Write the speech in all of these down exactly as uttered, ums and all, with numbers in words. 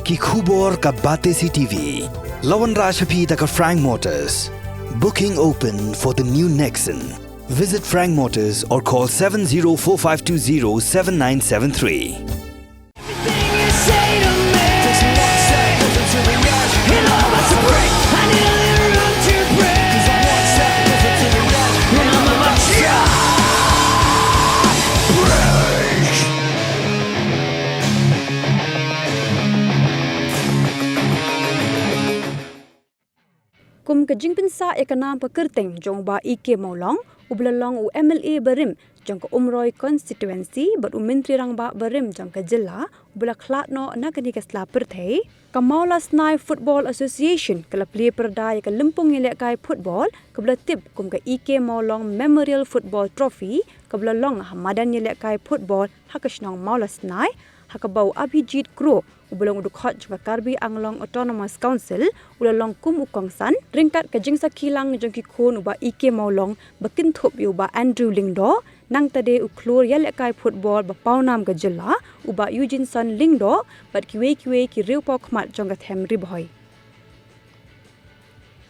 Ki khubor ka Batesi T V. La wanrah sha phi da ka Frank Motors. Booking open for the new Nexon. Visit Frank Motors or call seven zero four five two zero seven nine seven three. Kum ka jingpynsah ïa ka nam ka kyrteng jong u Bah E K Mawlong, uba la long u M L A barim jong ka Umroi constituency bad u Myntri Rangbah barim jong ka jylla, uba la khlad noh na kane ka sla pyrthei, ka Mawlasnai Football Association ka la plie pyrda ïa ka lympung ïalehkai football kaba la tip kum ka E K Mawlong Memorial Football Trophy, kaba la long ha madan ïalehkai football ha ka shnong Mawlasnai, ha kaba u Abhijit Kro, uba long u dkhot jong ka Karbi Anglong Autonomous Council, u la long kum u kongsan, ryngkat ka jingsakhi lang jong ki khun u Bah E K Mawlong ba kynthup ïa u Bah Andrew Lyngdoh, nangta de u khlur ïalehkai football ba pawnam ka jylla, u Bah Eugeneson Lyngdoh, bad kiwei kiwei ki riewpawkhmat jong ka them Ri Bhoi.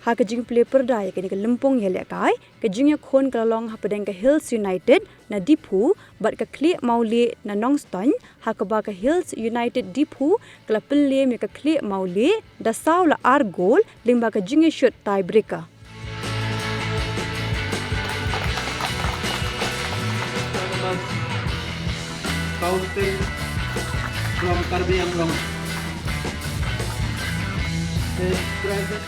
Ha ka jingplie pyrda ïa kane ka lympung ïalehkai, ka jingïakhun ka la long hapdeng ka Hills United na Diphu bad ka Khlieh Mawlieh na Nongstoiñ, ha kaba ka Hills United Diphu ka la pyllem ïa ka Khlieh Mawlieh da saw la ar gol lyngba ka jingïashut tie breaker. Council from Karbi Anglong. Is present.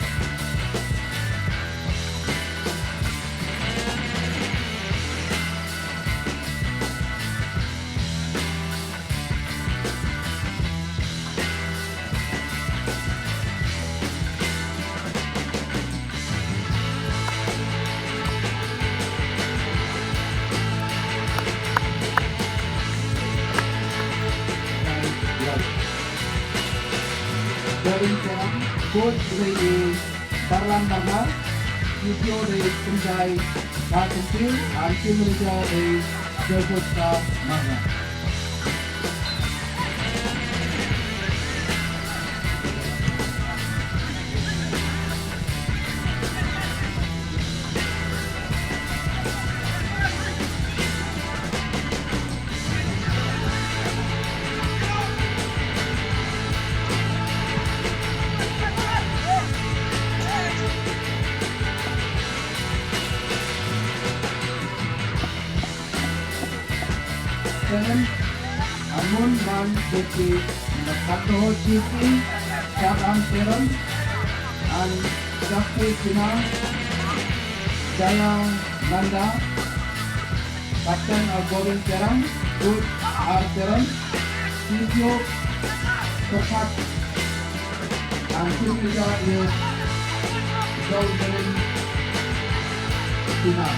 Coach dei i Tarlan Marnar, physio dei i Trinjai Kharkynti, and team manager dei i Joyful Star Marnar. Seven, Amun Man Jyoti, number thirty-four G C, Shah Aang Teron, and Shakti Sinha, Jaya Nanda, Captain of Govind Teron, Coach R Teron, Physio Prakash, and team leader is Zolberin Sinha.